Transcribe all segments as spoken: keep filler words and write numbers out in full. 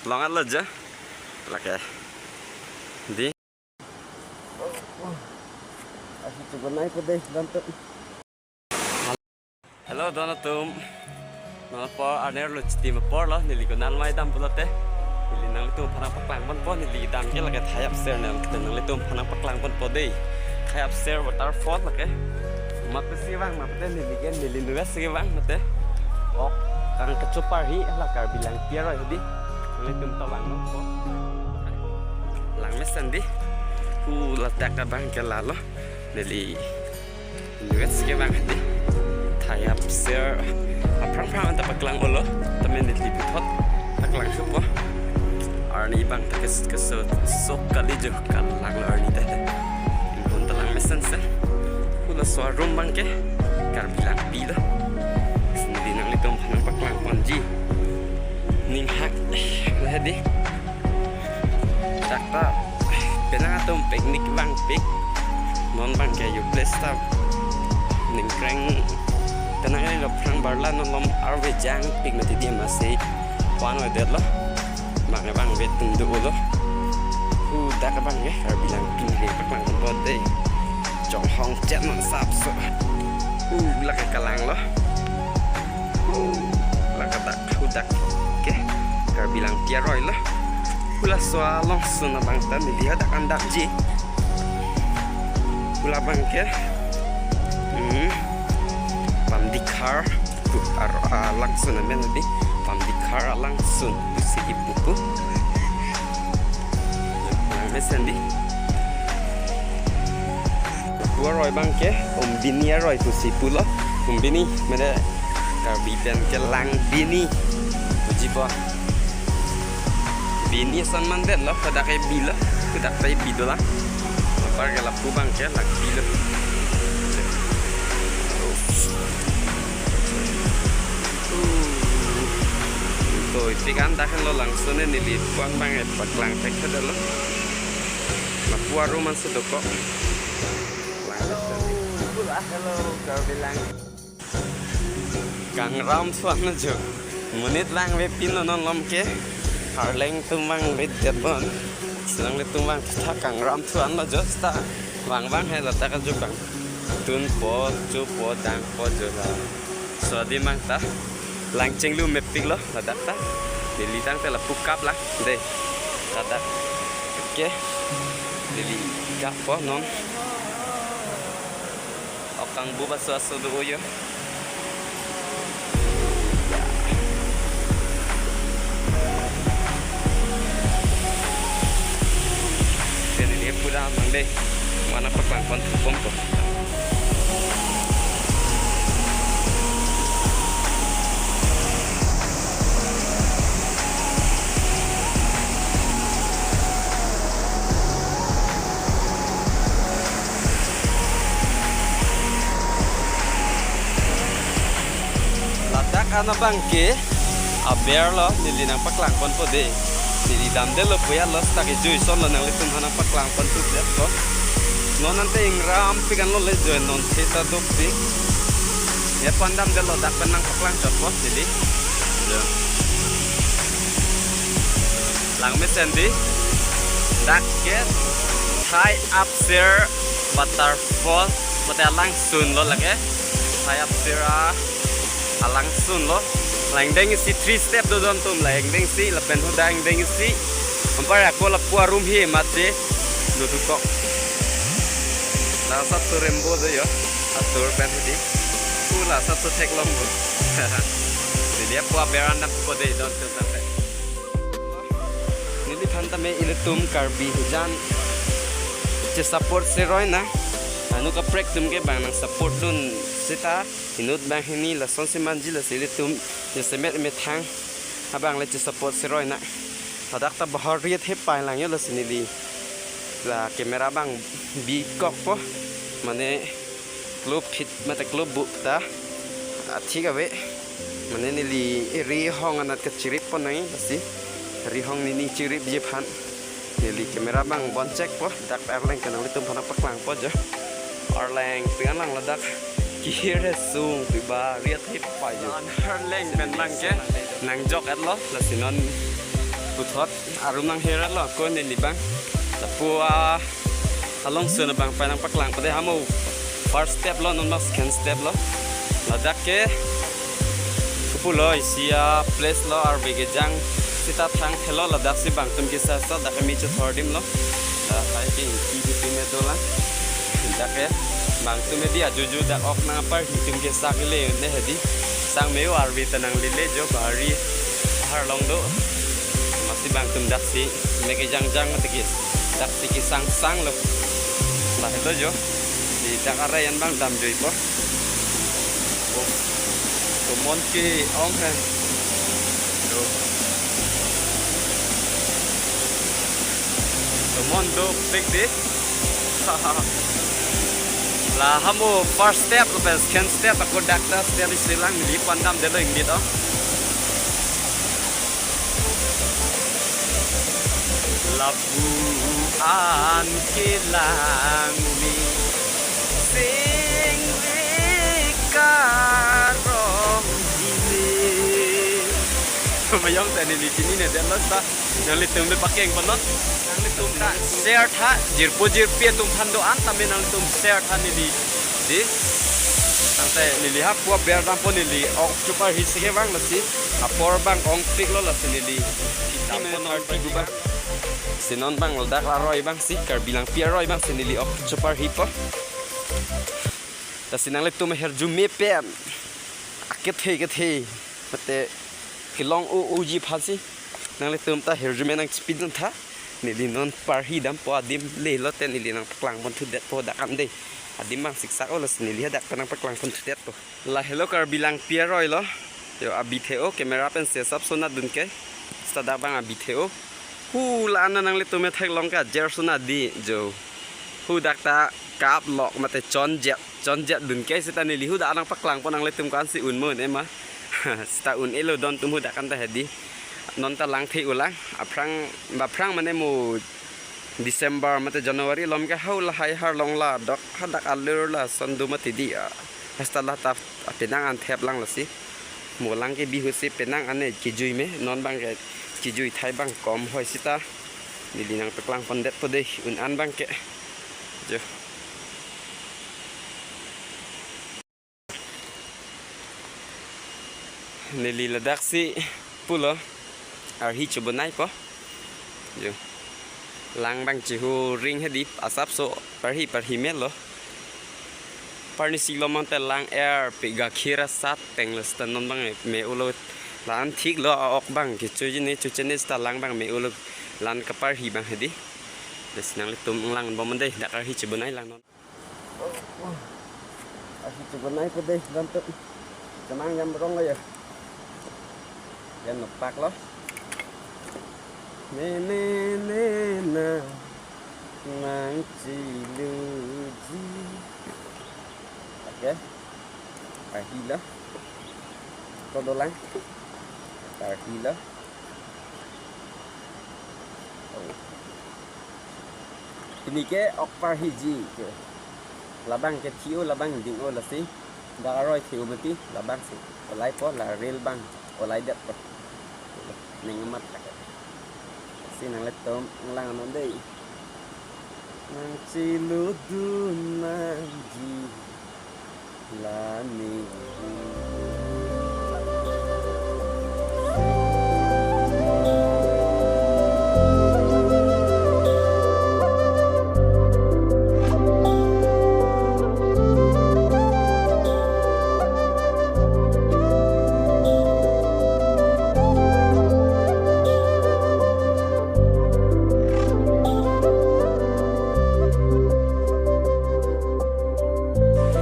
Longan lo je. Lake. Di. Asi chuko nai ko dei, bantu. Hello, don atum. Non apor aner lo chitim apor lo, neli ko nang mai dam pulote. Neli nanglitum aphan nangpaklang ponpo, neli dam ke lake Thai Upstairs nang, nanglitum aphan nangpaklang ponpo dei. Thai Upstairs waterfall lake. Mat pensi vang mate neli ke, neli nuves ke vang mate. Ok, kang kachopar hi, la Karbi Langpi aroi di. Nanglitum ta vang nangpo. Lang mesen di. Hu ladak abang ke lalo. Neli invest ke bang di. Thai Upstairs. Aphrang phrang ta paklang olo. Tame neli puthot paklang supo. Arni bang ta kes keso sok kali jo kalang lo arni teh. Ingkon ta lang mesen se. Hu laso arum bang ke. Karbi Langpi lo. Neli nanglitum aphan nangpaklang ponji. Ning hak lah di. Dak ta penang atum picnic vangpik. Non bang ke yo place ta ningkreng penang lo phrang barla non lom arve jangpik mati di masi. Wan we det lo. Bang bang vet tum do lo. Hu dak bang ke Karbi Langpi le paklang ponpo dei. Chonghong chet non sapso. Hu lake kalang lo. Hu lake dak hu dak ke Karbi Langpi aroi lo. Hu laso alongsun abang ta neli hadak andapji. Hu labang ke. Hmm. Pamdikhar. Tu ar alangsun amen di. Pamdikhar alangsun. Pusi ipupu. Lang mesen di. Pu aroi bang ke, Umbini aroi pusi pulo. Umbini, mene Karbi pen ke Langbini. Puji po. Bini ason mandet lo, dak ke bi lo, dak ke bi dolang. Apar ke lapu bang ke, lak bi lo. To, iti kan dak lo langsun neli puan bang ke paklang thek thek lo. Lapu arum ansi dokok. Hello, hello, Karbi Lang. Kangram thuan lo jo. Monit langvepin lo non lom ke. Arleng atum vangvedet bon. Selang le atum vang ta kangram thuan lo jo ta. Vang vang he ladak ajo bang. Tunpo, chopo, dangpo jo la. So adi mang ta. Lang chenglu mepik lo ladak ta. Neli tangte lapu kap lang. Dei. Ladak. Oke. Neli kappo non. Ok kangbu baso aso do yo. Jadi dia pura mang dei. Mana paklang pon pon ko. Ladak an abang ke aber lo, neli nangpaklang ponpo dei. Neli damdetlo puya lo seta kejui ason lo nanglitum aphan nangpaklang pon tu ko. Non ante ingrampik an lo le joi non seta dopik. Ye pon damdetlo dak pen nangpaklang chotpo neli. Jo. Lang mesen dei. Dak ke Thai Upstairs waterfall mate alangsun lo lake. Thai Upstairs a alangsun lo. La ingdeng isi three step do don atum, la ingdeng isi lapen hadak ingdeng isi. Anpar ako lapu arum hi mate do dokok. La sat tu rembo do yo. Atur pen hidi. Pu la sat tu theklong bo. Neli apu aber an dampo dei don atum tangte. Neliphan tame ilitum Karbi hijan chesupport seroi nang. Anu kaprek atum ke bang nangsupport dun seta inut banghini lasonsi manji, lasi ilitum jasemet methang abang le chesupport seroi nang. Ladak ta bahar riet he pai lang yo, lasi neli la camera bang bikokpo. Mane klop phit mate klop bu ta athik ave. Mane neli ri hong anat kachirip pon nang, lasi ri hong neli chiripji aphan neli camera bang bon chekpo. Dak arleng ke nanglitum aphan nangpaklangpo jo. Arleng pingan lang ladak kihir he sung piba riat hip pa jo. Arleng pen lang ke nangjok-etlo, lasi non Puthot arum nang herat lo ko neli bang. Lapu a along sun abang pai nangpaklang pade hamo first step lo, non bang second step lo. Ladak ke kupulo isi a place lo, arve kejang sita thang thelo, ladak si bangtum kisa sa dak mi chethor adim lo. Lahai ke ingki bipi me dolang. Dak ke bangtum hedi ajuju dak ok nangparhi tum ke sak le ne hedi. Sang me-o arve ta nanglele jo, bahari ahar along do. Masi bangtum dak si me kejang jang mati ke dak si kesangsang lo. Lahelo jo. Di dak arai an bang damjoi po. Oh. Tomon ke-ong he. Do. Tomon dopik di. La hamo first step lapen second step ako dak ta step isi lang, neli pandam delo ingbit o. Lapu an kelang mi sing le karong hile. Mayong ta neli chinine det lo ta. Nanglitum le pakeng ponnon. Nanglitum ta share tha, jirpo jirpi atum aphan do-an tame nanglitum share tha neli. Di. Tangte neli ha pu aber dampo, neli ok cheparhi si kevang lasi. Apor bang ongpik lo lasi neli. Dampo non pi gu bang. Si non bang ladak aroi bang si, Karbi Langpi aroi bang si neli ok cheparhi po. Lasi nanglitum ahirjume pen akethe kethe mate kelong o oji aphan si nanglitum ta hirjume nangchepidun tha. Neli non parhi dampo, adim le lote neli nangpaklang ponthu detpo dak an de. Adim bang siksak o lasi neli hadak ta nangpaklang ponthu detpo. Lahelo Karbi Langpi aroi lo. Jo abi the-o, camera pen si asapso nat dun ke. Sita dak bang abi the-o. Hu la-an nanglitum me theklong ke ajer so nat di jo. Hu dak ta kap lok mate chonjet, chonjet dun ke sita neli hu dak nangpaklang pon, nanglitum ko-an si un mo un-e ma. Sita un-e lo don tum hu dak an ta hedi. Non ta lang the-o lang. Aphrang, ba aphrang mane mo December mate January along ke hau lahai arlong la dok hadak alur lason do mati di a. Hasta la ta penang an thep lang lasi. Mo lang ke bihu si penang an ne kejui me, non bang ke kejui thai bang kom hoi sita. Neli nangpaklang pon detpo de, un an bang ke. Jo. Neli ladak si pulo arhi chebonai po. Jo. Lang bang chihu ring hedi, asapso parhi parhi me lo. Parni si lo mante lang er pe gakhir asat teng lo sita non bang me-o lo. La-an thik lo, a-ok bang kecho jine cho chene sita lang bang me-o lo, la-an kaparhi bang hedi. Lasi nanglitum lang bom de, dak arhi chebonai lang non. Arhi chebonai po de, lantuk. Chemang jam rong lo ya. Yan nopak lo. Ne, ne, ne, na. Nang chiluji. Oke. Arhi lo. Todo lang. Arhi lo. Oh. Pini ke ok parhiji ke. Labang ke thi-o, labang ding-o lasi. Dak aroi thi-o mati, labang si. Olai po, la rel bang. Olai det po. Ning amat lake. Si nanglitum lang non dei. Nang chiludun nangji. Lani.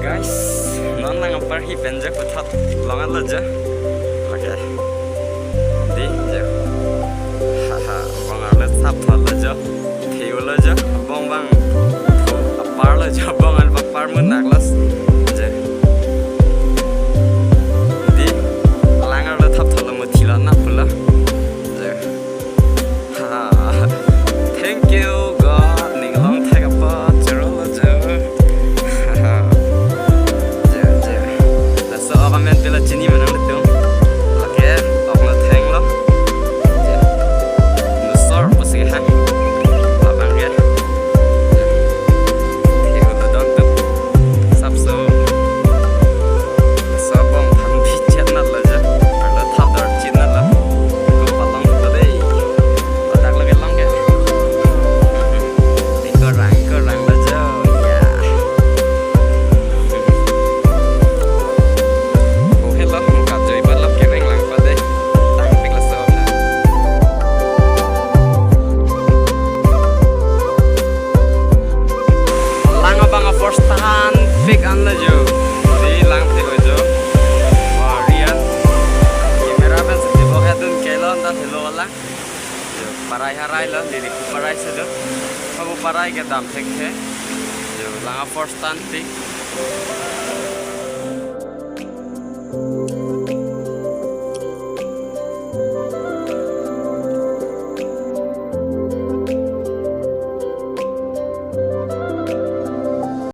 Guys, non lang parhi pen je puthot longan lo je. Lake. Di je. Haha, bong arlo thap thot lo je. Theu lo je. Bong bang. Apar lo je, bong an apar munak lo je. Di lang arlo thap thot lo, muthi lo nap lo je. Ha, thank you, God. Ning long thek apa, chero lo jo. Ha, je, je. Laso ok amen pela chini menang tum. Parai harai lo, neli pu parai si do. Pabu parai kedam thekthe. Jo, lang a-first stand ti.